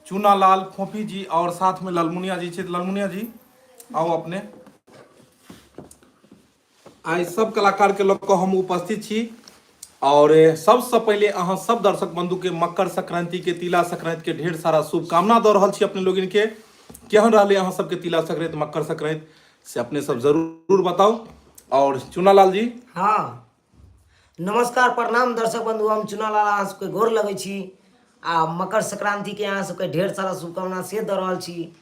चूनालाल फोफी जी और साथ में ललमुनिया जी छथि। ललमुनिया जी आउ अपने। आइ सब कलाकार के लऽ कऽ हम उपस्थित छी और सबसँ पहिले अहाँ सब दर्शक बंधु के मकर संक्रांति के, तिला संक्रांति के ढेर सारा शुभकामना दऽ रहल छी अपने लोगिन के। केहन रहलै अहाँ सबके तिला संक्रांति, मकर संक्रांति, से अपने सब जरूर बताउ। और चुनालाल जी। हाँ नमस्कार, प्रणाम दर्शक बंधु, हम चुनालाल अहाँ सबके गोर लगै छी आ मकर संक्रांति के अहाँ सबके ढेर सारा शुभकामना से दऽ रहल छी।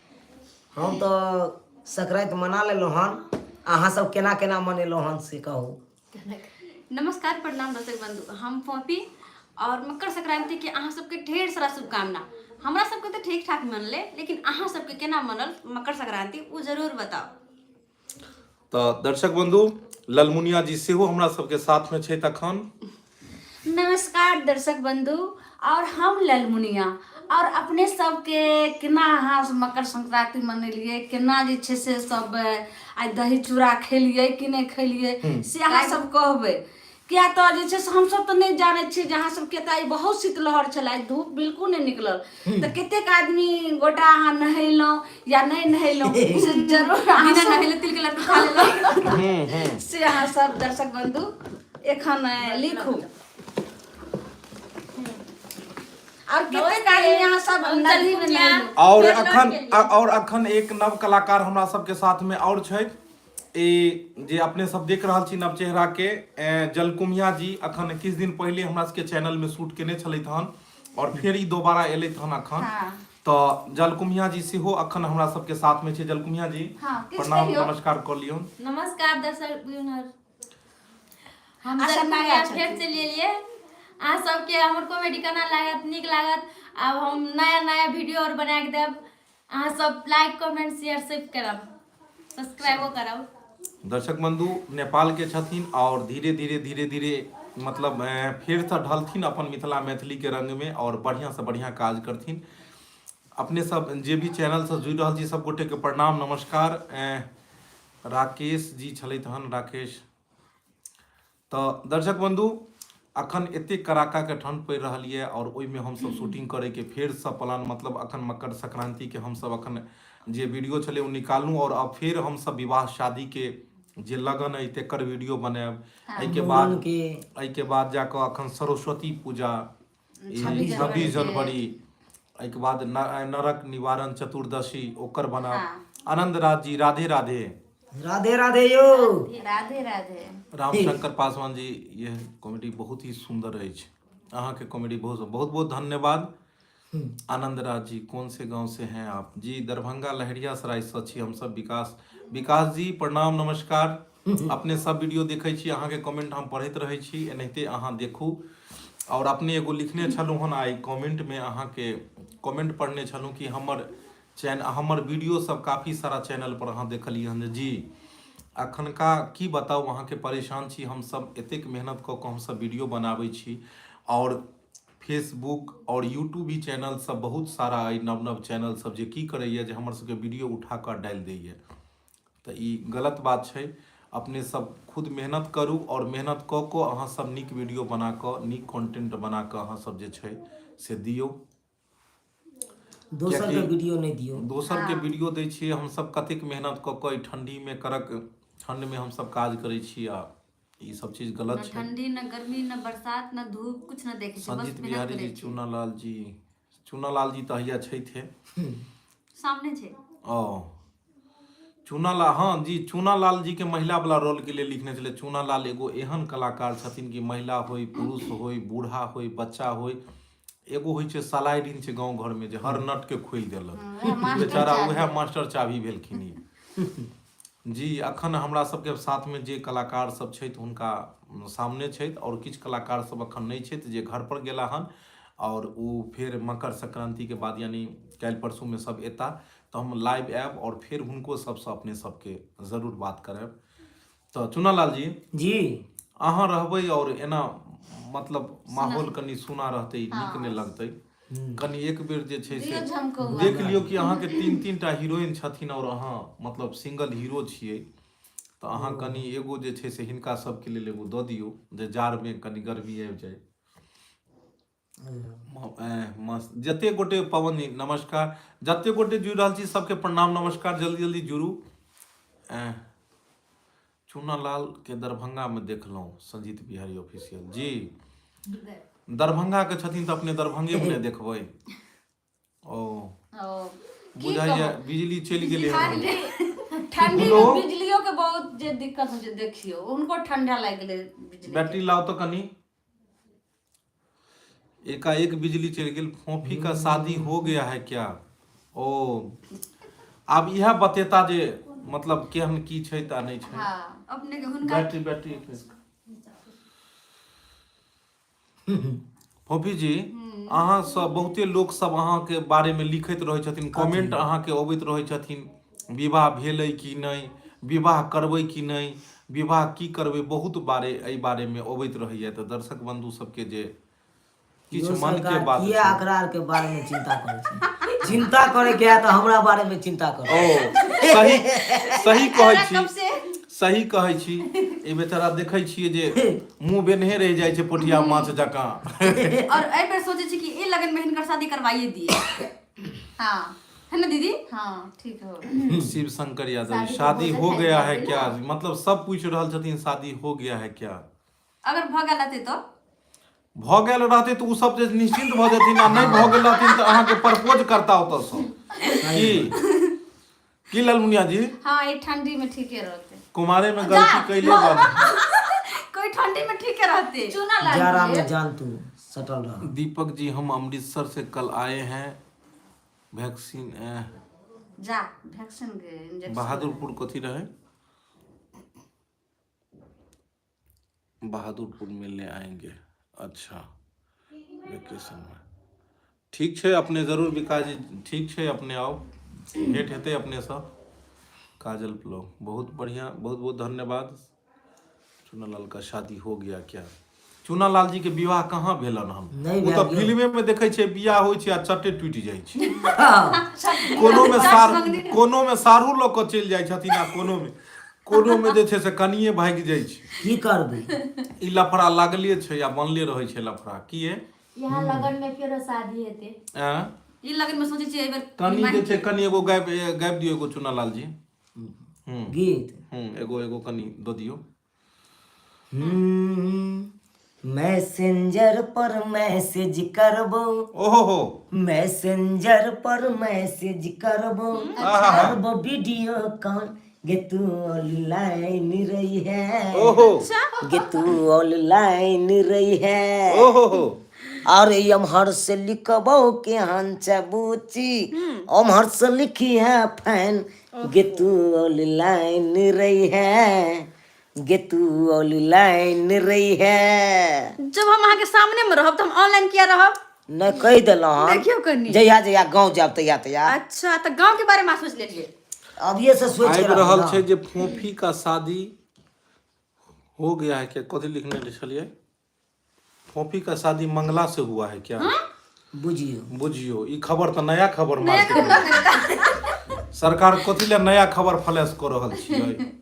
हम तऽ संक्रांति मना लेलहुँ हन, अहाँ सब केना केना मनेलहुँ हन से कहू। नमस्कार, प्रणाम दर्शक बंधु, हम पॉपी और मकर संक्रांति के अहाँ सबके ढेर सारा शुभकामना। हमरा सबके तऽ ठीक ठाक मनले, लेकिन अहाँ सबके केना मनल मकर संक्रांति ओ जरूर बताउ। तऽ दर्शक बंधु ललमुनिया जी सेहो हमरा सबके साथ में छै तखन। नमस्कार दर्शक बंधु, और हम ललमुनिया और अपने सबके केना अहाँ मकर संक्रांति मनेलिए, केना जे छै से सब आइ दही चूड़ा खेलिए कि नहि खेलिए से अहाँ सब कहबै। किया तऽ जे छै से हमसब तऽ नहि जानै छियै जे अहाँ सबके तऽ आइ बहुत शीतलहर छलै, आइ धूप बिल्कुल नहि निकलल, तऽ कतेक आदमी गोटा अहाँ नहेलहुँ या नहि नहेलहुँ से जरूर अहाँ बिना सब नहेले तिल के लड्डू खा लेलहुँ से अहाँ सब दर्शक बंधु एखन लिखू। और कतेक आदमी अहाँ सब नदी में नहेलहुँ। और फेर लौट अखन गेलियै। और अखन एक नव कलाकार हमरा सबके साथ में और छथि, ई जे अपने सब देख रहल छी नव चेहरा के, जलकुमिया जी अखन किछु दिन पहिले हमरा सबके चैनल में शूट केने छलथि हन और फेर ई दोबारा एलथि हन अखन। हाँ। तऽ जलकुमिया जी सेहो अखन हमरा सबके साथ में छै। जलकुमिया जी हाँ, किछु प्रणाम कहियौ। नमस्कार कऽ लियौन। नमस्कार दर्शक बिनर, हम आशा जलकुमिया नया छथिन। फेर चलि एलियै। अहाँ सबके हमर कॉमेडी केना लागत, नीक लागत? आब हम नया नया वीडियो और बना के देब। अहाँ सब लाइक कमेंट शेयर सब करब, सब्सक्राइबो करब। दर्शक बंधु नेपाल के छथिन और धीरे धीरे धीरे धीरे मतलब फेर से ढलथिन अपन मिथिला मैथिली के रंग में और बढ़िया से बढ़िया काज करथिन। अपने सब जे भी चैनल से जुड़ रहल छी सब गोटे के प्रणाम नमस्कार। राकेश जी छलथि हन, राकेश। तऽ दर्शक बंधु अखन एतेक कड़ाका के ठंड पड़ि रहल यऽ और ओहिमे हमसब शूटिंग करे के फेर से प्लान, मतलब अखन मकर संक्रांति के हमसब अखन जे वीडियो छलै ओ निकाललहुँ और अब फेर हमसब विवाह शादी के जे लगन अइ तेकर वीडियो बनायब। एहिके बाद मूड़न के। एहिके बाद जाकऽ अखन सरस्वती पूजा 26 26 जनवरी, एहिके बाद नरक निवारण चतुर्दशी ओकर बनाब। आनंद राज जी राधे राधे। राधे राधे यो। राधे राधे। रामशंकर पासवान जी यह कॉमेडी बहुत ही सुंदर अछि, अहाँके कॉमेडी बहुत बहुत बहुत धन्यवाद। आनंद राज जी कौन से गांव से हैं आप? जी दरभंगा लहरिया सराय से छी हम सब। विकास विकास जी प्रणाम नमस्कार। अपने सब वीडियो देखै छी, अहाँके कमेंट हम पढ़ैत रहै छी, एनाहिते अहाँ देखू। और अपने एगो लिखने छलहुँ हन आइ कमेंट में, अहाँके कमेंट पढ़ने छलहुँ कि हमर चैनल हमर वीडियो सब काफी सारा चैनल पर अहाँ देखलियै हन। जी अखनका की बताउ, अहाँके परेशान छी हम सब, एतेक मेहनत कऽ कऽ हमसब वीडियो बनाबै छी और फेसबुक और यूट्यूब भी चैनल सब बहुत सारा अइ, नव नव चैनल सब जे की करैए जे हमर सबके वीडियो उठा कऽ डालि दैए, तऽ ई गलत बात छै। अपने सब खुद मेहनत करू और मेहनत कऽ कऽ अहाँ सब नीक वीडियो बना कऽ नीक कंटेंट बना कऽ अहाँ सब जे छै से दियौ, दोसर के वीडियो नहि दियौ। दोसर के वीडियो दै छियै हमसब कतेक मेहनत कऽ कऽ, ई ठंडी में कड़क ठंड में हमसब काज करै छी आ ई सब चीज गलत न छै। ठंडी न गर्मी न बरसात न धूप कुछ न देखे छै, बस संजीत मेहनत बिहारी करै जी छै। चूनालाल जी, चूनालाल जी तऽ हैया छैथे सामने छै। ओ चूनालाल, हाँ जी चूनालाल जी के महिला वाला रोल के लिए लिखने छलै। चूनालाल एगो एहन कलाकार छथिन कि महिला होय पुरुष होय बूढ़ा होय बच्चा होय, एगो होइ छै सलाइडिन छै गाँव घर में जे हर नट के खोलि देलक, बेचारा उएह मास्टर चाभी भेलखिन ई जी। अखन हमरा सबके साथ में जे कलाकार सब छथि हुनका सामने छथि और किछु कलाकार सब अखन नहि छथि जे घर पर गेला हन और ओ फेर मकर संक्रांति के बाद यानी काल्हि परसू में सब एता तऽ हम लाइव आयब और फेर हुनको सबसँ अपने सबके जरूर बात करायब। तऽ चुनालाल जी जी अहाँ रहबै और एना मतलब माहौल कनि सुना रहतै, नीक नहि लगतै। कनि एक बेर जे छै से दियौ झमकौआ। देख लियौ कि अहाँके तीन तीन टा हीरोइन छथिन और अहाँ मतलब सिंगल हीरो छियै, तऽ अहाँ कनि एगो जे छै से हिनका सबके लेल एगो दऽ दियौ जे जाड़मे कनि गर्मी आबि जाय। मस्त। जते गोटे पवन जी नमस्कार, जते गोटे जुड़ि रहल छी सबके प्रणाम नमस्कार, जल्दी जल्दी जुड़ू। चूनालाल के दरभंगा में देखलहुँ, संजीत बिहारी ऑफिशियल जी दरभंगा के छथिन तऽ अपने दरभंगे में ने देखबै। ओ ओ बुझाइया बिजली चलि गेलै हन। ठंडी हेलो? में बिजलियो के बहुत जे दिक्कत होइ छै, देखियो हुनको ठंडा लागि गेलै बिजली। बैटरी लाओ तो कनी। एकाएक बिजली चलि गेल। फोफी का शादी हो गया है क्या? ओ आब इएह बतेता जे मतलब केहन की छै तऽ नहि छै। हाँ अपने के हुनका बैटरी बैटरी फोफी जी, अहाँ सब बहुते लोक सब अहाँके बारे में लिखैत रहै छथिन, कमेंट अहाँके अबैत रहै छथिन, विवाह भेलै कि नहि, विवाह करबै कि नहि, विवाह की करबै, बहुत बारे एहि बारे में अबैत रहैया। तऽ दर्शक बंधु सबके जे किछु यो मन के सरकार बात किया छै। एकरा आर के बारे में चिंता करै छै? चिंता करे के है तऽ हमरा बारे में चिंता करू। ओ सही सही कहै छी, कब से सही कहै छी। ई बेचारा देखै छियै जे मुंह बेनहे रहि जाइ छै पोठिया माछ जकाँ। और एहि बेर सोचै छी कि ई लगन में हिनकर शादी करवाइए दिए। हाँ है ना दीदी? हाँ ठीक हो। शिव शंकर यादव शादी हो गया है क्या? मतलब सब पूछ रहल छथिन शादी हो गया है क्या? अगर भऽ गेल रहतै तऽ भऽ गेल रहतै तऽ ओ सब जे निश्चिंत भऽ जेथिन, आ नहि भऽ गेल रहथिन तऽ अहाँके प्रपोज करता ओतऽसँ। की की लालमुनिया जी? हाँ ई ठंडी में ठीके रहते। कुमारे में गलती कैले बानी। कोई ठंडी में ठीके रहते। चूना लाल जाड़ा में जान तू सटल रह। दीपक जी हम अमृतसर से कल आए हैं, वैक्सीन जा वैक्सीन के इंजेक्शन। बहादुरपुर कथी रहे? बहादुरपुर मिलने आएंगे। अच्छा वेकेशन में ठीक छै, अपने जरूर विकास जी ठीक छै, अपने आउ, भेंट हेतै अपने से। काजल ब्लॉग बहुत बढ़िया, बहुत बहुत धन्यवाद। चुनालाल का शादी हो गया क्या? चुनालाल जी के विवाह कहाँ भेलन हन? नहि ओ भेल तऽ यौ। फिल्मे में देखै छियै बियाह होइ छै आ चटे टूटि जाइ छै। हँ। कोनो में सार कोनो में सारू लऽ कऽ चलि जाइ छथिन आ कोनो में जे छै से कनिये भागि जाइ छै। की करबै, ई लफड़ा लागले छै आ बनले रहै छै लफड़ा। किए यहाँ लगन में फेरो शादी हेतै। आँ? ई लगन में सोचै छियै एहि बेर कनि जे छै कनि एगो गाबि गाबि दियौ एगो चुनालाल जी। गीत एगो एगो कनि दऽ दियौ। मैसेंजर पर मैसेज करबो। ओहो हो। मैसेंजर पर मैसेज करबो, करबो वीडियो कॉल, गे तू ऑनलाइन रही है। ओहो। गे तू ऑनलाइन रही है। ओहो हो। और एम्हर से लिखबो के हंचा बूची, ओम्हर से लिखी है फैन, गे तू ऑनलाइन रही है, गे तू ऑनलाइन रही है। जब हम अहाँके सामने में रहब तऽ हम ऑनलाइन किया रहब? नहि कहि देलहुँ हन। देखियौ कनि। जहिया जहिया गाँव जायब तहिया तहिया। अच्छा तऽ गाँव के बारे में अहाँ सोच लेलियै? अभिये से सोच के आबि रहल रखू छै ना। जे फोफी का शादी हो गया है क्या? कथी लिखने छलियै? फोफी का शादी मंगला से हुआ है क्या? बुझियौ बुझियौ ई खबर तऽ नया खबर मार्केट में। सरकार कथी लए नया खबर फ्लैश कऽ रहल छियै?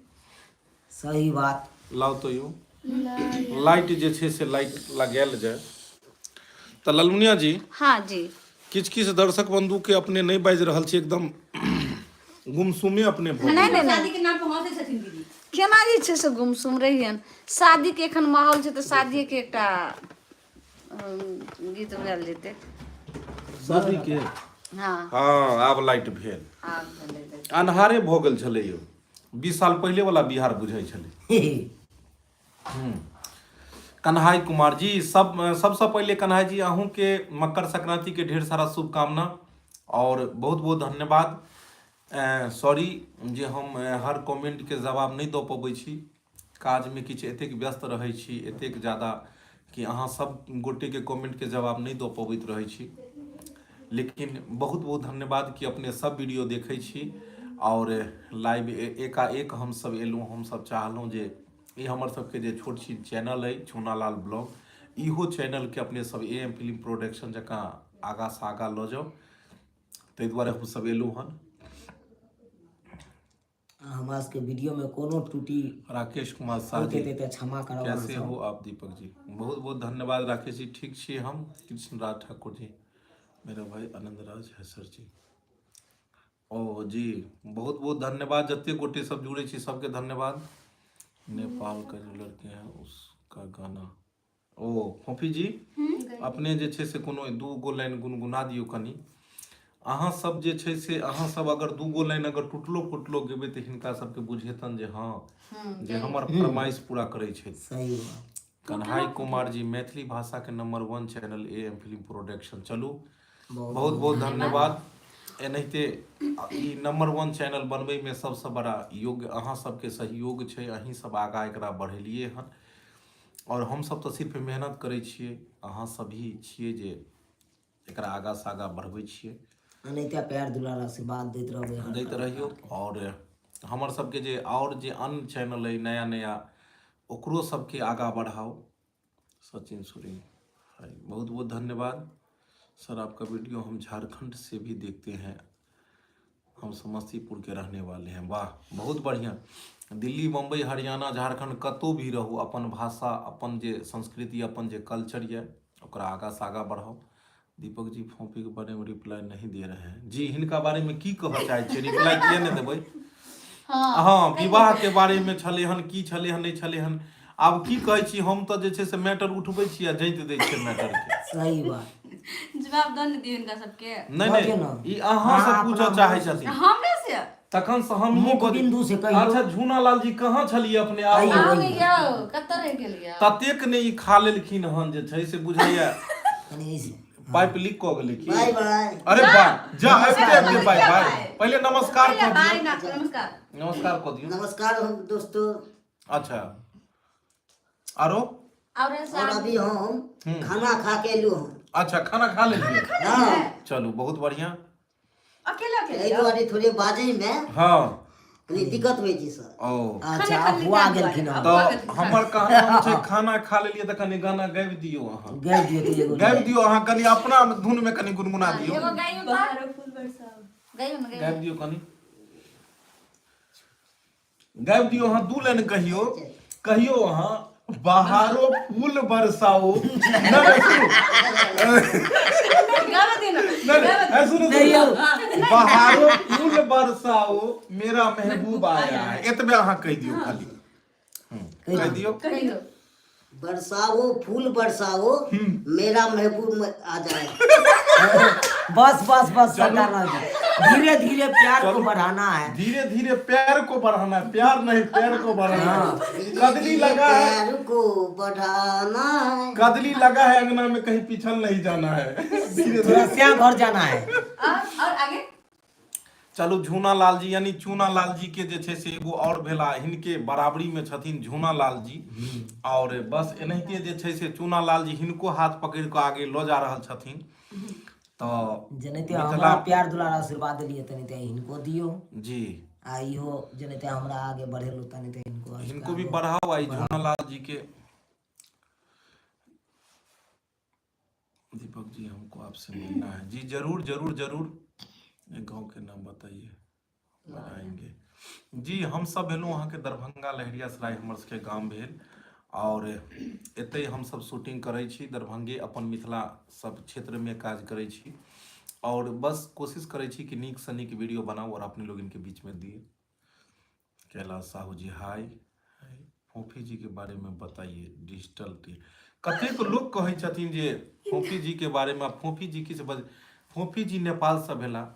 सही बात। लाउ तो यौ लाइट जे छै से लाइट लगायल जाय। तऽ ललमुनिया जी, हाँ जी, किछु किछु दर्शक बंधु के अपने नहि बाजि रहल छी, एकदम गुमसुमे अपने भऽ नहि गेलियै। नहि शादी के नाम पर हंसै छथिन दीदी। केना जे छै से गुमसुम रहियन? शादी के एखन माहौल छै तऽ शादीए के एकटा गीत गायल जेतै। शादी के हाँ हाँ आब लाइट भेल। आब भेलै। अन्हारे भऽ गेल छलै यौ, 20 साल पहिले वाला बिहार बुझाइ छलै। कन्हाई कुमार जी, सब सबसँ पहिले कन्हाई जी अहूँके मकर संक्रांति के ढेर सारा शुभकामना और बहुत बहुत धन्यवाद। सॉरी जे हम हर कमेंट के जवाब नहि दऽ पबै छी, काजमे किछु एतेक व्यस्त रहै छी एतेक ज्यादा कि अहाँ सब गोटेके कमेंटके जवाब नहि दऽ पबैत रहै छी, लेकिन बहुत बहुत धन्यवाद कि अपने सब वीडियो देखै छी और लाइव एकाएक हमसब एलहुँ। हमसब चाहलहुँ जे ई हमर सबके जे छोट छिन चैनल अइ चूनालाल ब्लॉग, इहो चैनलके अपने सब ए एम फिल्म प्रोडक्शन जकाँ आगाँसँ आगाँ लऽ जाउ, ताहि दुआरे हमसब एलहुँ हन। हमरा सबके वीडियोमे कोनो त्रुटि राकेश कुमार साह होइत जी हेतै तऽ क्षमा करब अहाँ कैसे सब। हो आप दीपक जी? बहुत बहुत धन्यवाद राकेश जी, ठीक छी हम। कृष्ण राज ठाकुर जी, मेरा भाई आनंद राज है सर जी। ओ जी बहुत बहुत धन्यवाद, जते गोटे सब जुड़े छी सबके धन्यवाद। नेपाल का जो लड़के हैं उसका गाना। ओ फोफी जी, अपने जे छै से कोनो दू गो लाइन गुनगुना दियौ कनि। अहाँ सब जे छै से अहाँ सब अगर दू गो लाइन अगर टुटलो फुटलो गेबै तऽ हिनका सबके बुझेतन जे हँ जे हमर फरमाइश पूरा करै छथि। सही बात। कन्हाई कुमार जी, मैथिली भाषा के number 1 channel A M film production. चलू बहुत बहुत धन्यवाद। एनाहिते ई नंबर 1 चैनल बनबै में सबसँ बड़ा योग्य अहाँ सबके सहयोग छै, अहीं सब आगा एकरा बढ़ेलिए हन और हम सब तऽ सिर्फ मेहनत करै छियै, अहाँ सब ही छियै जे एकरा आगा से आगा बढ़बै छियै। एनाहिते प्यार दुलार आशीर्वाद दैत रहबै हर दैत रहियौ। और हमर सबके जे और जे अन्य चैनल अइ नया नया ओकरो सबके आगा बढ़ाउ। सचिन सुरी हाय, बहुत बहुत धन्यवाद सर, आपका वीडियो हम झारखंड से भी देखते हैं, हम समस्तीपुर के रहने वाले हैं। वाह बहुत बढ़िया। दिल्ली बम्बई हरियाणा झारखंड कतौ भी रहू, अपन भाषा अपन जे संस्कृति अपन जे कल्चर यऽ ओकरा आगा से आगा बढ़ाउ। दीपक जी फोपी के बारे में रिप्लाई नहीं दे रहे हैं जी, हिनका बारे में की कहऽ चाहै छियै? रिप्लाई किए नहि देबै? हँ, विवाह के बारे में छलै हन, की छलै हन नहि छलै हन, आब की कहै छी हम तऽ जे छै से मैटर उठबै छी आ जैत दै छियै मैटर के। सही बात। जवाब दऽ ने दियौ हिनका सबके। नहि दऽ नहि दियौ ने। ई अहाँ से अहाँ पूछऽ अपना चाहै मुँह से। छथिन। हमरे से? तखन से हम ही मुख बज- बिंदु से कहियौ। अच्छा झूना लाल जी कहाँ छलियै अपने? आउ। आइए। आउ ने यौ, कतऽ रहि गेलियै? ततेक ने ई खा लेलखिन हन जे छै से बुझाइया कनि ऐसे। पाइप लीक कऽ गेलै की? बाय बाय। अरे बाय, जा आबिते आबिते बाय बाय। पहिले नमस्कार कऽ बाय दियौ। ना, नमस्कार। नमस्कार कऽ दियौ। नमस्कार दोस्तों। अच्छा आरो? और ऐसा और अभी हम खाना खा के एलू हन। अच्छा खाना खा लेलियै? हाँ। चलू बहुत बढ़िया। अकेले अकेले? एहि दुआरे थोड़े बाजै में हाँ कनी दिक्कत होइ छै सर। ओ अच्छा अफवाह गेलखिन हन। तऽ हमर कहना छै खाना खा लेलियै तऽ कनि गाना गाबि दियौ अहाँ। गाबि दियौ तऽ एगो। गाबि दियौ अहाँ कनि अपना धुन में कनि गुनगुना दियौ। एगो गाइयो तऽ। बाहरो फूल बरसाओ। गाइयो ने, गाइयो। गाबि दियौ कनि, गाबि दियौ अहाँ दू लाइन कहियौ, कहियौ अहाँ बाहरो फूल बरसाओ। नहि सुनू। गाबऽ दियौ ने। नहीं नहीं सुनू सुनू, बाहरो फूल बरसाओ मेरा महबूब आया है, एतबे अहाँ कहि दियौ खाली। कहि दियौ। कहियौ। बरसाओ फूल बरसाओ मेरा महबूब आ जाए। बस बस बस सरकार राज जी, धीरे धीरे प्यार को बढ़ाना है। धीरे धीरे प्यार को बढ़ाना है, प्यार नहीं प्यार को बढ़ाना है। कदली लगा है, प्यार को बढ़ाना है। कदली लगा है अंगना में, कहीं पिछल नहीं जाना है, धीरे धीरे श्याम घर जाना है। और आगे? चलू झूना लाल जी यानी चूना लाल जी के जे छै से एगो और भेला, हिनके बराबरी में छथिन झूना लाल जी। और बस एनाहिते जे छै से चूना लाल जी हिनको हाथ पकड़ि कऽ आगे लऽ जा रहल छथिन। तऽ जेनाहिते हमरा प्यार दुलार आशीर्वाद देलियै तेनाहिते हिनको दियौ जी। आ इहो जेनाहिते हमरा आगे बढ़ेलहुँ तेनाहिते हिनको हिनको भी बढ़ाओ। आ झूना लाल जी के दीपक जी हमको आपसे मिलना है जी, जरूर जरूर जरूर। गांव के नाम बताइए, बनाएंगे जी। हम सब भेलहुँ अहाँके दरभंगा लहेरियासराय हमर सबके गाम भेल और एतहि हम सब शूटिंग करै छी, दरभंगे अपन मिथिला सब क्षेत्रमे काज करै छी और बस कोशिश करै छी कि नीकसँ नीक वीडियो बनाउ और अपने लोगनके बीचमे दिए। कैलाश साहू जी हाय, फोफी जी के बारे में बताइए डिजिटल के। कतेक लोक कहै छथिन जे फोफी जी के बारे में, फोफी जी किछु बज, फोफी जी नेपालसँ भेला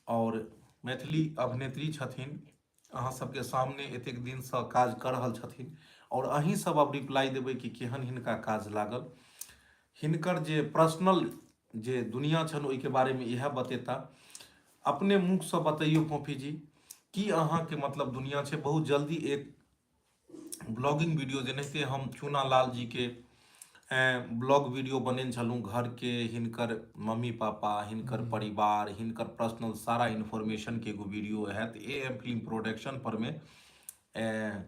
और मैथिली अभिनेत्री छथिन, अहाँ सबके सामने एतेक दिनसँ काज कऽ रहल छथिन और अहीं सब आब रिप्लाई देबै कि केहन हिनका काज लागल। हिनकर जे पर्सनल जे दुनिया छनि ओहिके बारेमे इएह बतेता, अपने मुखसँ बतैयौ फोफी जी की अहाँके मतलब दुनिया छै। बहुत जल्दी एक ब्लॉगिंग वीडियो, जेनाहिते हम चूना लाल जी के ब्लॉग वीडियो बनेने छलहुँ, घरके हिनकर मम्मी पापा हिनकर परिवार हिनकर पर्सनल सारा इन्फॉर्मेशन के एगो वीडियो हैत ए एम फिल्म प्रोडक्शन पर में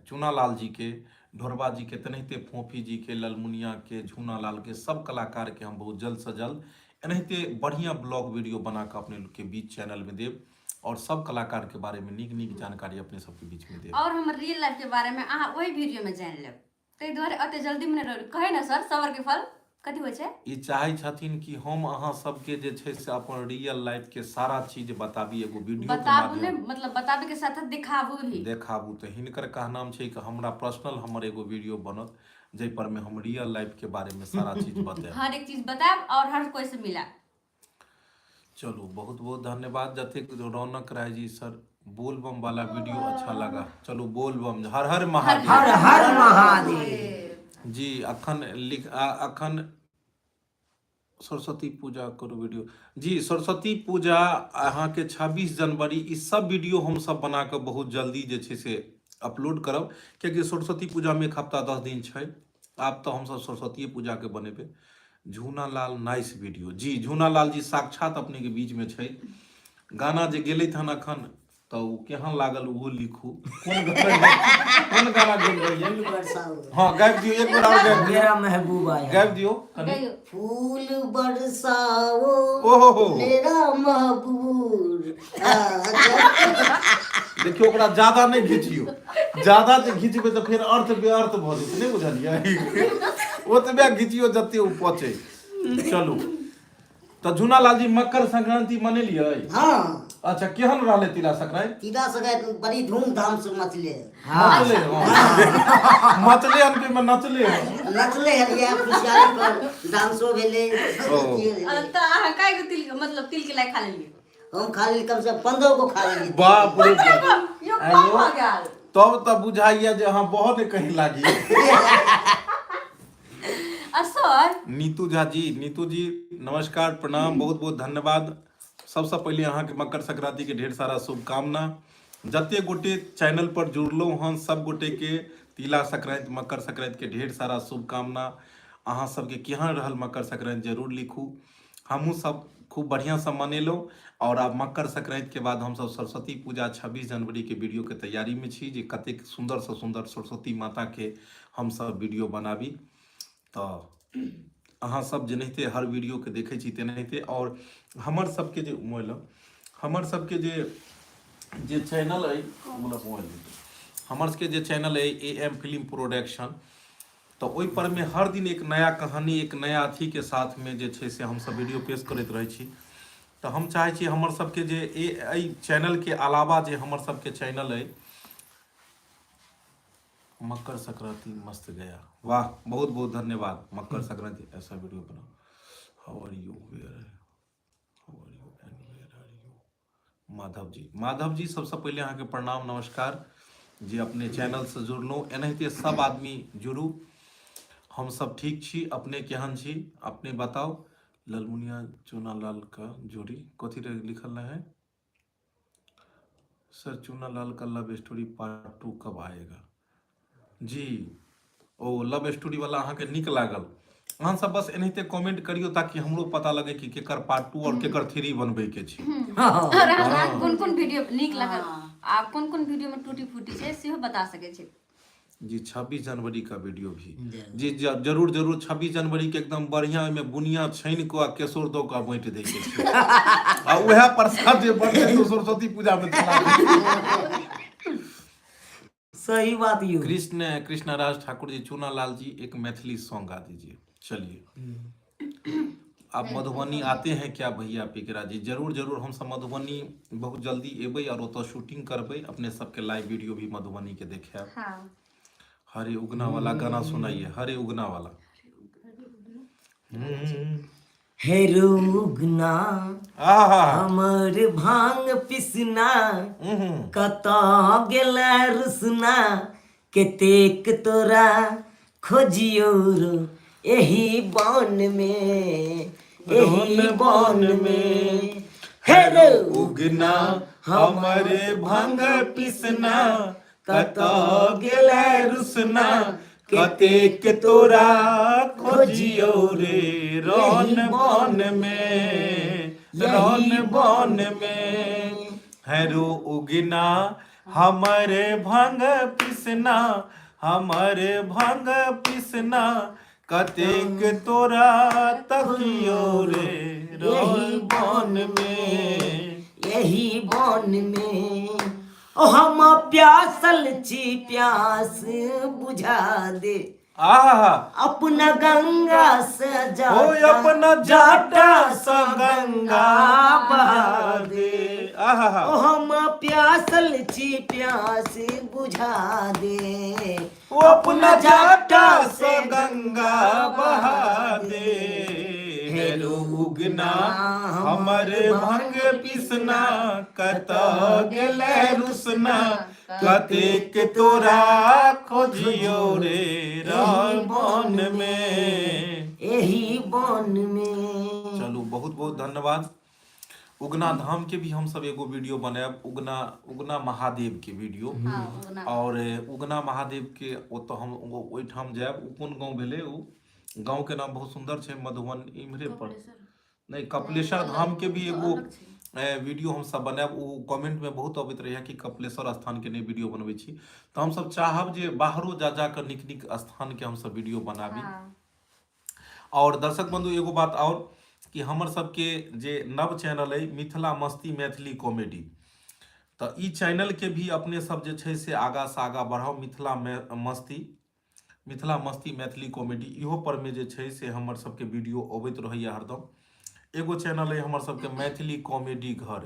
चूना लाल जी के, ढोरबा जी के, तेनाहिते फोफी जी के, ललमुनिया के, झूना लाल के, सब कलाकार के हम बहुत जल्द से जल्द एनाहिते बढ़िया ब्लॉग वीडियो बना कऽ अपने के बीच चैनल में देब। आओर सब कलाकारके बारेमे नीक नीक जानकारी अपने सबके बीचमे देब। और हमर रियल लाइफ के बारे में अहाँ ओहि वीडियो में जानि लेब, ताहि दुआरे एते जल्दी में नहि कहे ने सर, सबर के फल कथी होइ छै। ई चाहै छथिन कि हम अहाँ सबके जे छै से अपन रियल लाइफ के सारा चीज बताबी एगो वीडियो के बताबू ने, माध्यम मतलब बताबे के साथ साथ दिखाबू भी। देखाबू। तऽ हिनकर कहनाम छै कि हमरा पर्सनल हमर एगो वीडियो बनत जाहि पर में हम रियल लाइफ के बारे में सारा चीज बतायब, हर एक चीज बतायब और हर कोई से मिलाब। चलू बहुत बहुत धन्यवाद। जतेक रौनक राय जी सर बोलबम वाला वीडियो अच्छा लगा। चलू बोलबम, हर हर महादेव। हर हर महादेव। जी अखन लिख अखन सरस्वती पूजा करू वीडियो। जी सरस्वती पूजा अहाँके 26 जनवरी, ई सब वीडियो हम सब बना कऽ बहुत जल्दी जे छै से अपलोड करब, कियाकि सरस्वती पूजामे 1 हफ्ता 10 दिन छै। आब तऽ हमसब सरस्वतीये पूजाके बनेबै। झूना लाल नाइस वीडियो। जी झूना लाल जी साक्षात अपने के बीच में छै। गाना जे गेलै हन अखन तऽ ओ केहन लागल ओहो लिखू। कोन गाना, कोन गाना गेल रहियै? फूल बरसाओ। हँ गाबि दियौ एक बेर आओर गाबि दियौ। मेरा महबूब आया। गाबि दियौ कनि। गाइयो। फूल बरसाओ ओहो हो मेरा महबूब आ जाए। देखियौ ओकरा ज्यादा नहि घिचियौ, ज्यादा जे घिचबै तऽ फेर अर्थ बेअर्थ भऽ जेतै, नहि बुझलियै? ओतबे घिचियौ जते ओ पचै। चलू तऽ झूना लाल जी मकर संक्रांति मनेलियै? हाँ। अच्छा केहन रहलै तिला संक्रांति? तिला संक्रांति बड़ी धूमधाम से मचले। मचले हँ, मचले हन कि नचले हन? नचले हन, इएह खुशियाली पर डांसो भेलै। ओ। तऽ अहाँ कए गो तिल, मतलब तिल के लाइ खा लेलियै? हम खा लेली, कम से कम 15 गो खा लेली। बाप रे बाप। यो कम भऽ गेल। तब तऽ बुझाइया जे अहाँ बहुत कहीं लागी। आ सर नीतू झा जी, नीतू जी नमस्कार प्रणाम, बहुत बहुत धन्यवाद। सबसँ पहिले अहाँके मकर संक्रांति के ढेर सारा शुभकामना। जते गोटे चैनल पर जुड़लहुँ हन सब गोटे के तिला संक्रांति मकर संक्रांति के ढेर सारा शुभकामना। अहाँ सबके केहन रहल मकर संक्रांति जरूर लिखू। हमहूँ सब खूब बढ़िआँसँ मनेलहुँ आओर आब मकर संक्रांतिके बाद हमसब सरस्वती पूजा 26 जनवरीके वीडियोके तैयारीमे छी जे कतेक सुन्दरसँ सुन्दर सरस्वती माताके हमसब वीडियो बनाबी। तऽ अहाँ सब जेनाहिते हर वीडियोके देखै छी तेनाहिते आओर हमर सबके जे मोबाइल, हमर सबके जे जे चैनल अइ मतलब मोबाइल, हमर सबके जे चैनल अइ ए एम फिल्म प्रोडक्शन, तऽ ओहि पर मे हर दिन एक नया कहानी एक नया अथी के साथ मे जे छै से हमसब वीडियो पेश करैत रहै छी। तऽ हम चाहै छी हमर सबके जे एहि चैनल के अलावा जे हमर सबके चैनल अइ मकर संक्रांति मस्त गया, वाह बहुत बहुत धन्यवाद। मकर संक्रांति ऐसा वीडियो बनाओ। How are you, where how are you and where are you Madhav ji. Madhav ji सबसँ पहिले अहाँके प्रणाम नमस्कार जे अपने चैनलसँ जुड़लहुँ। एनाहिते सब आदमी जुड़ू। हम सब ठीक छी, अपने केहन छी अपने बताउ। ललमुनिया चूना लाल का जोड़ी कथी लिखल रहे सर? चूना लाल का लव स्टोरी पार्ट 2 कब आएगा? जी ओ लव स्टोरी वाला अहाँके नीक लागल। अहाँ सब बस एनाहिते कमेंट करियो ताकि हमरो पता लगे कि केकर पार्ट 2 और केकर 3 बनबै के छै। और अहाँ कोन कोन वीडियो नीक लागल आ कोन कोन वीडियो में टूटी फूटी छै सेहो बता सकै छी। जी 26 जनवरी का वीडियो भी जी जरूर जरूर 26 जनवरी के एकदम बढ़िया ओहिमे बुनिया छानि कऽ आ केसौर दऽ कऽ बाँटि दै के छै आ उएह प्रसाद जे बनतै तो सरस्वती पूजा में चला देबै। सही बात यौ। कृष्ण कृष्णराज ठाकुर जी चूना लाल जी एक मैथिली सॉन्ग गा दीजिए। चलिए आप मधुबनी आते हैं क्या भैया पिकरा जी? जरूर जरूर, हम सब मधुबनी बहुत जल्दी एबै और ओतऽ शूटिंग करबै। अपने सबके लाइव वीडियो भी मधुबनी के देखायब। हाँ। हरे उगना वाला गाना सुनाइए, हरे उगना वाला। हे रुगना आहा हमर भांग पिसना कतऽ गेला रुसना, कतेक तोरा खोजियौ रो एही बन में, एही बन में। हे रो उगना हमरे भांग पिसना कतऽ गेलै रुसना, कतेक तोरा खोजियौ रे रन बन में, रन बन में। हेरो उगना हमरे भांग पिसना, हमरे भांग पिसना, कतेक तोरा तकियो रे रन बन में, एही बन में। ओ हम प्यासल छी प्यास बुझा दे। आहा। अपना गंगा से ओ जाटा अपना जाटा स गंगा बहा दे। आहा। ओ हम प्यासल छी प्यास बुझा दे। ओ अपना जाटा स गंगा बहा दे। हेलो उगना हमर भंग पिसना, कत गेलै रुसना, कतेक तोरा खोजियो रे वन में। एही वन में। चलू, बहुत बहुत धन्यवाद। उगना धाम के भी हम सब एगो वीडियो बनायब, उगना उगना महादेव के वीडियो। हाँ, उगना। और उगना महादेव के ओतऽ हम ओहिठाम जायब। ओ कोन गाँव भेलै? ओ गाँव के नाम बहुत सुन्दर छै, मधुबन इम्हरे पर नहि, कपिलेश्वर धाम के भी एगो वीडियो हम सब बनायब। ओ कमेंट में बहुत अबैत रहैया कि कपिलेश्वर स्थान के नहि वीडियो बनबै छी, तऽ हमसब चाहब जे बाहरो जा जा कऽ नीक नीक स्थान के हमसब वीडियो बनाबी। और दर्शक बंधु, एगो बात और कि हमर सबके जे नव चैनल अइ मिथिला मस्ती मैथिली कॉमेडी, तऽ ई चैनल के भी अपने सब जे छै से आगा से आगा बढ़ाउ। मिथिला मस्ती, मिथिला मस्ती मैथिली कॉमेडी, इहो पर में जे छै से हमर सबके वीडियो अबैत रहैया हरदम। एगो चैनल अइ हमर सबके मैथिली कॉमेडी घर,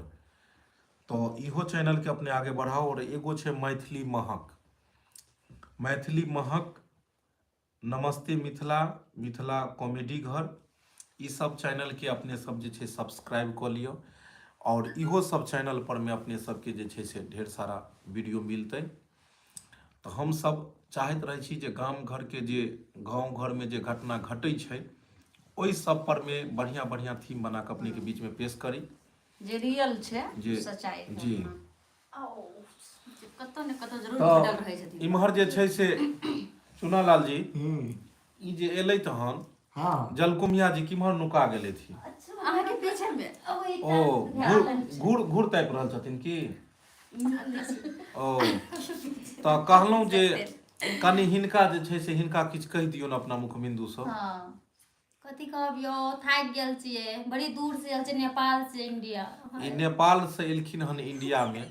तऽ इहो चैनल के अपने आगे बढ़ाउ। और एगो छै मैथिली महक, मैथिली महक, नमस्ते मिथिला, मिथिला कॉमेडी घर, ई सब चैनल के अपने सब जे छै सब्सक्राइब कऽ लिअ और इहो सब चैनल पर में अपने सबके जे छै से ढेर सारा वीडियो मिलतै। तऽ हम सब चाहैत रहै छी जे गाम घर के जे गाँव घर में जे घटना घटै छै ओहि सब पर में बढ़िया बढ़िया थीम बना कऽ अपने के बीच में पेश करी। जे रियल छै। जे सच्चाई। जी। कतौ ने कतौ जरूर तऽ भेटल रहै छथिन। इम्हर जे छै से चुनालाल जी, ई जे एलै तहन जलकुमिया जी किम्हर नुका गेलथि? अहाँके पीछे मे। ओ घूर घूर घूर ताकि रहल छथिन की? ओ तऽ कहलहुँ जे कनि हिनका जे छै से हिनका किछु कहि दियौन अपना मुखबिन्दुसँ। हँ, कथी कहब यौ, थाकि गेल छियै, बड़ी दूर से आयल छियै, नेपाल से इंडिया। ई नेपाल से एलखिन हन इंडिया मे,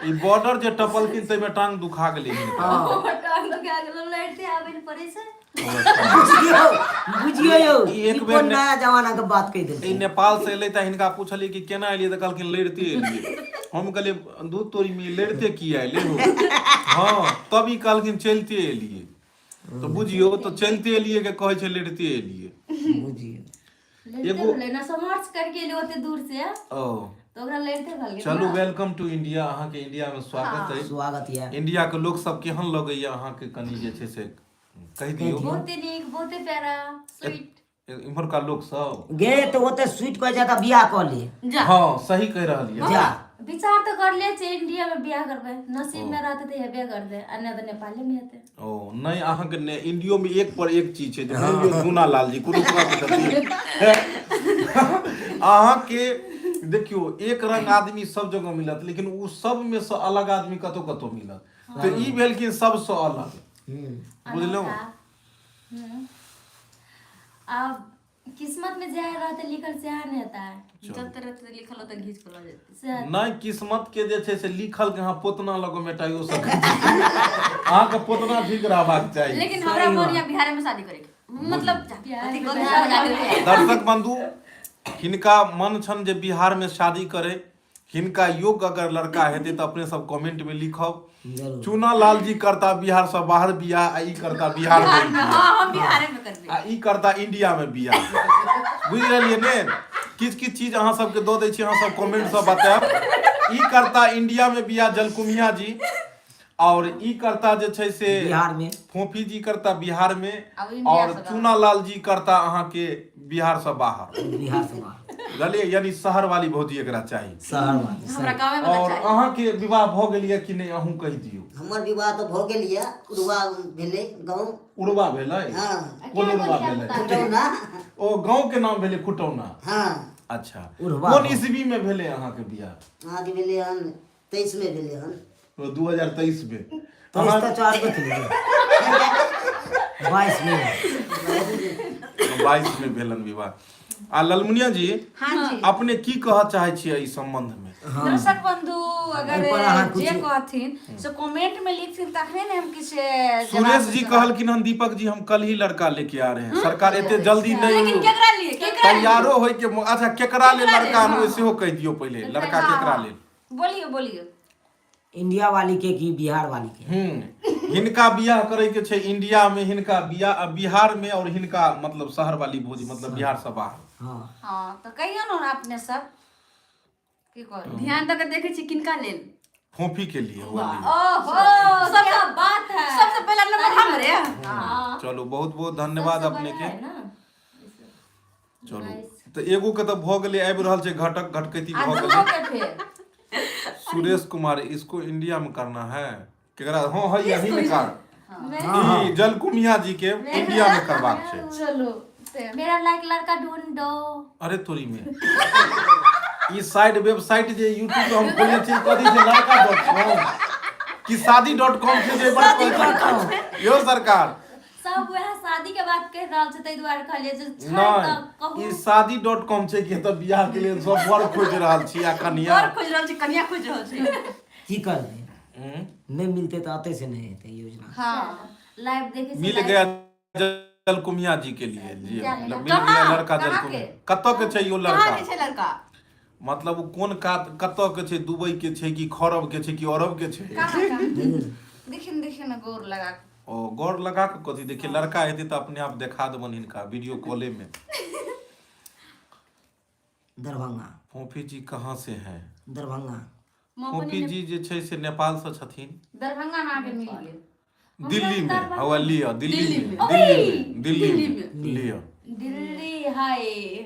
ई बॉर्डर जे टपलखिन ताहिमे टांग दुखा गेलै हिनका। टांग दुखा गेल, लड़ते आबै ने पड़ै छै। बुझियौ, बुझियौ यौ। ई एक ई बेर कोन नया जमाना के बात कहि ई देलखिन। नेपाल से एलै तऽ हिनका पुछलियै कि केना एलियै, तऽ कहलखिन लड़िते एलियै। हम कहलियै दूध तोरी में लड़िते किया एलै हो? हँ, तब ई कहलखिन चलिते एलियै। तऽ बुझियौ तऽ चलिते एलियै के कहै छै लड़िते एलियै। बुझियौ। लड़ते भेलै ने, संघर्ष करके एलियै ओते दूर से। ओ तऽ ओकरा लड़िते भऽ गेल। चलू, welcome two India, अहाँके इंडिया में स्वागत अछि। स्वागत यऽ। इंडिया के लोक सब केहन लगैया अहाँके, कनि जे छै से कहि दियौ। बहुते नीक, बहुते प्यारा, स्वीट। इम्हरका लोक सब गे तऽ ओते स्वीट कहै छै तऽ बियाह कऽ ले। जा। हँ, सही कहि रहल यऽ। जा। विचार तऽ करले छै इंडिया में बियाह करबै, नसीब में रहतै तऽ हेबे करतै आ नहि तऽ नेपाले में हेतै। ओ नहि, अहाँके ने इंडियो में एक पर एक चीज छै जे मानि लियौ गुना लाल जी कोनो बात छथिन अहाँके। देखियौ, एक रंग आदमी सब जगह मिलत, लेकिन ओ सब में से अलग आदमी कतौ कतौ मिलत, तऽ ई भेलखिन सबसँ अलग, बुझलहुँ? अब किस्मत में जहाँ रहते लिखल सएह ने हेतै। जतऽ रहतै लिखल ओतऽ घीच कऽ लऽ जेतै। सएह। नहि, किस्मत के जे छै से लिखल के अहाँ पोतना लग मेटाइयो सकै छी, अहाँके पोतना ठीक रहबाक चाही। लेकिन हमरा मोन यऽ बिहारे में शादी करे के, मतलब अथी कऽ के शादी करे। दर्शक बंधु, हिनका मन छन जे बिहार में शादी करे। हिनका योग्य अगर लड़का हेतै तऽ अपने सब कमेंट में लिखब। जरूर। चूना लाल जी करता बिहार से बाहर बियाह आ ई करता बिहार में बिहार में। बियाह। हाँ, हम बिहारे में करबै। आ ई करता इंडिया में बियाह, बुझि रहलियै ने? किछु किछु चीज अहाँ सबके दऽ दै छी, अहाँ सब कमेंट से बतायब। ई करता इंडिया में बियाह जलकुमिया जी, और ई करता जे छै से बिहार में। फोफी जी करता बिहार में। आब इंडिया और से बाहर। चूना लाल जी करता अहाँके बिहार से बाहर। बिहार से बाहर। बुझलियै? यानी शहर वाली भौजी एकरा चाही। शहर वाली। हमरा गाँवे वाला और चाही। अहाँके विवाह भऽ गेल यऽ कि नहि, अहूँ कहि दियौ। हमर विवाह तऽ भऽ गेल यऽ, उड़वा भेलै गाँव। उड़वा भेलै? हँ। कोन उड़वा भेलै? खुटौना। ओ गाँव के नाम भेलै खुटौना? हँ। अच्छा। उड़वा। कोन ईस्वी में भेलै अहाँके बियाह? अहाँके भेलै हन 23 मे भेलै हन। ओ 2023 में? 23 तऽ चार गो थी, 22 में। 22 में भेलन विवाह। आ ललमुनिया जी, हाँ जी। अपने की कहऽ चाहै छियै एहि संबंध में? दर्शक बंधु अगर एहि पर अहाँ जे किछु- कहथिन से कमेंट में लिखथिन तखने ने हम किछु जवाब सुरेश जी देब। कहलखिन हन दीपक जी हम कल ही लड़का लेके आ रहे हैं सरकार एते जल्दी नहीं लेकिन केकरा लिए केकरा लिए? तैयारो होय के अच्छा केकरा लेल लड़का आनबै सेहो कहि दियौ पहिले लड़का केकरा लेल बोलियो बोलियो इंडिया वाली के कि बिहार वाली के हिनका बियाह करे के छै इंडिया में हिनका बियाह बिहार में और हिनका मतलब शहर वाली भोज मतलब बिहार से बाहर हाँ हाँ तऽ कहियौ ने अपने सब की कहू ध्यान दऽ के देखै छी किनका लेल फोफी के लिए हुआ लिए ओहो क्या बात है सबसे पहला नंबर हमरे चलू बहुत बहुत धन्यवाद अपने के है ना चलू तऽ एगो के तऽ भऽ गेलै आबि रहल छै घटक घटकैती आ भऽ दूगो गेलै के फेर सुरेश कुमार इसको इंडिया में करना है केकरा हाँ है यही में कर ई जलकुमिया जी के इंडिया में करबाक छै चलू ते मेरा लाइक लड़का ढूंढो अरे तोरी में ई साइट वेबसाइट जे यूट्यूब पे हम खोलने छी कथी छै लड़का डॉट कॉम कि शादी डॉट कॉम छै जे बड़ यो सरकार सब वएह शादी के बात कहि रहल छै ताहि दुआरे कहलियै जे छै तऽ नहि कहू ई शादी डॉट कॉम छै कि एतऽ बियाह के लेल सब वर खोजि रहल छी आ कनिया बर खोजि रहल छी कनिया खोजि रहल छी की करबै हम्म। नहि मिलतै तऽ अतै से नहि हेतै योजना हाँ लाइव देखे मिल गया जलकुमिया जी के लिए जी मतलब मिल गया लड़का जलकुमिया कतऽ के छै यो कहाँ लड़का के छै लड़का मतलब ओ कोन कात कतऽ के छै दुबई के छै कि खरब के छै कि अरब के छै कहाँ कहाँ देखिन देखिन ने गौर लगा के। ओ गौर लगा के कथी देखिए लड़का हेतै तऽ अपने आप देखा देबनि हिनका वीडियो कॉले में दरभंगा फोफी जी कहाँ से हैं दरभंगा फोफी जी जे छै से नेपाल से छथिन दरभंगा में आके मिल गेल दिल्ली में हवा लिअ दिल्ली में दिल्ली में दिल्ली में लिअ दिल्ली हाय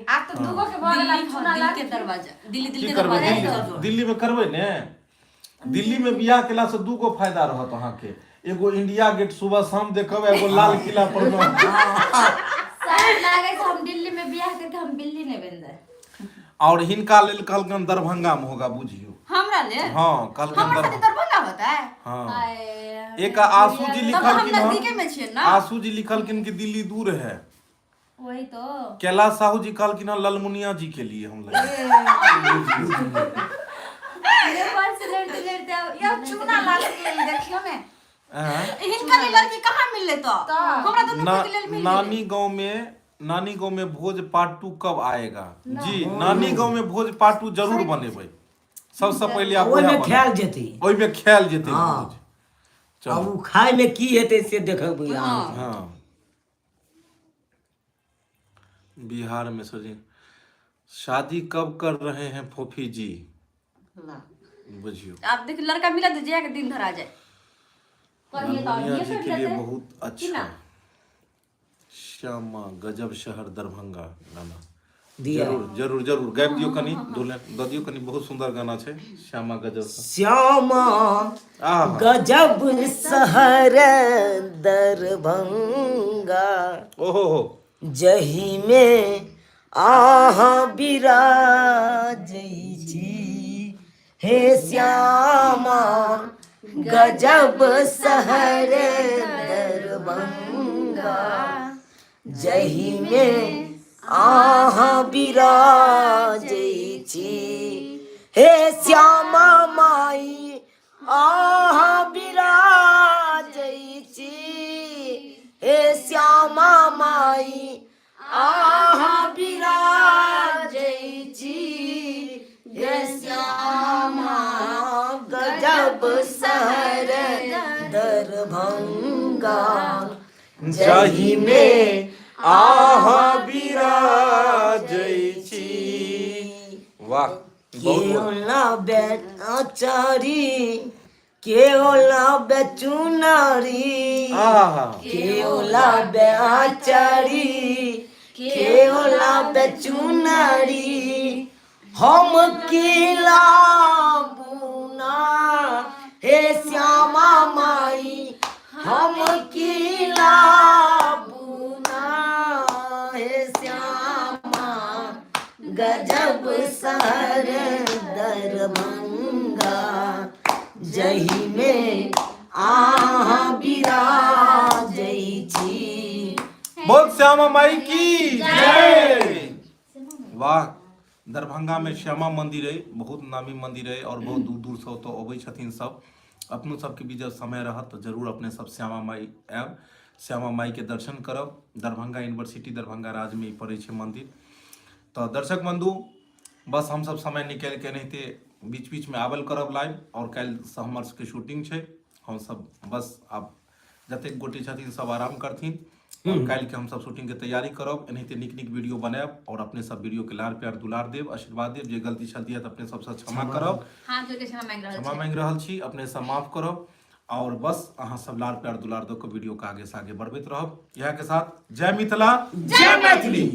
आब तऽ दूगो के भऽ गेल आब दिल्ली चुना दिल लाल के दरवाजा दिल्ली दिल की के करबै दरवाजा दिल्ली दिल्ली में करबै ने दिल्ली में बियाह केला से दू गो फायदा रहत अहाँके एगो इंडिया गेट सुबह शाम देखब एगो लाल किला पर में शायद लागे छै हम दिल्ली में बियाह करके हम बिल्ली नहीं बन जाए और हिनका लेल कहलकन दरभंगा में होगा बुझियो हमरा लेल हाँ कहलकन हमर साथे दरभंगा दरभंगा होता है हाँ हाय एक आशू जी तब हम लिखलखिन नजदीके हन में छियै ना आशू जी लिखलखिन कि दिल्ली दूर है वही तो कैलाश साहू जी कहलखिन हन ललमुनिया जी के लिए हम लगे नेपाल से लड़ते लड़ते अब यौ चूना लाल के लेल देखियौ ने आँय? हिनका लेल लड़की कहाँ मिलले तो हमरा दुनू ना, के लेल मिल गेलै। नानी गांव में नानी गांव में भोज पार्ट टू कब आएगा जी नानी गांव में भोज पार्ट टू जरूर बनेबै सबसे पहिले आप ओहिमे वएह खायल बनेबै। जेतै ओहिमे खायल जेतै हाँ। भोज आ चलू ओ खायमे की हेतै से देखबै अहाँ हाँ बिहार में सर जी शादी कब कर रहे हैं फोफी जी बुझियो आब देख लड़का मिला तो जिया के दिन धरा जाए कहिए तो ललमुनिया अभिये जी कर के लिए लेते बहुत अच्छा श्यामा गजब शहर दरभंगा गाना दिया जरूर जरूर जरूर गाबि दियौ कनि दुल्हन दऽ दियौ कनि बहुत सुंदर गाना छै श्यामा गजब शहर। श्यामा आहा गजब शहर दरभंगा ओहो हो जही में आहा बिराजै छी हे श्यामा गजब शहर दरभंगा जही में आहा बिराजै छी हे श्यामा माई आहा बिराजै छी हे श्यामा माई आहा बिराजै छी हे श्यामा गजब शहर दरभंगा जाहिमे आहा बिराजै छी वाह बहुत बहुत केओला बेचारी केओला बेचुनारी आहा केओला बेचारी केओला बेचुनारी हम केला बुना हे श्यामा माई हम केला बुना हे श्यामा गजब शहर दरभंगा जही में आहा बिराजै छी बोल श्यामा माई की जय वाह दरभंगा में श्यामा मंदिर अइ, बहुत नामी मंदिर अइ और बहुत दूर दूर से ओतऽ अबै छथिन सब। अपनो सबके भी जब समय रहत तऽ जरूर अपने सब श्यामा माई आयब, श्यामा माई के दर्शन करब। दरभंगा यूनिवर्सिटी दरभंगा राज में ई पड़ै छै मंदिर। तऽ दर्शक बंधु बस हमसब समय निकालि के एनाहिते बीच बीच में आबल करब लाइव। और काल्हि से हमर सबके शूटिंग छै, हमसब बस आब जतेक गोटे छथिन सब आराम करथिन और काल्हि के हमसब शूटिंग के तैयारी करब। एनाहिते नीक नीक वीडियो बनायब और अपने सब वीडियो के लार प्यार दुलार देब, आशीर्वाद देब। जे गलती छलती है अपने सबसे क्षमा करब, हाथ जोड़ के क्षमा मांगि रहल क्षमा मांगि रहल छी, अपने सब माफ करब। और बस अहाँ सब लार प्यार दुलार दऽ के वीडियो के आगे से आगे बढ़बैत रहब। इएह के साथ जय मिथिला, जय मैथिली।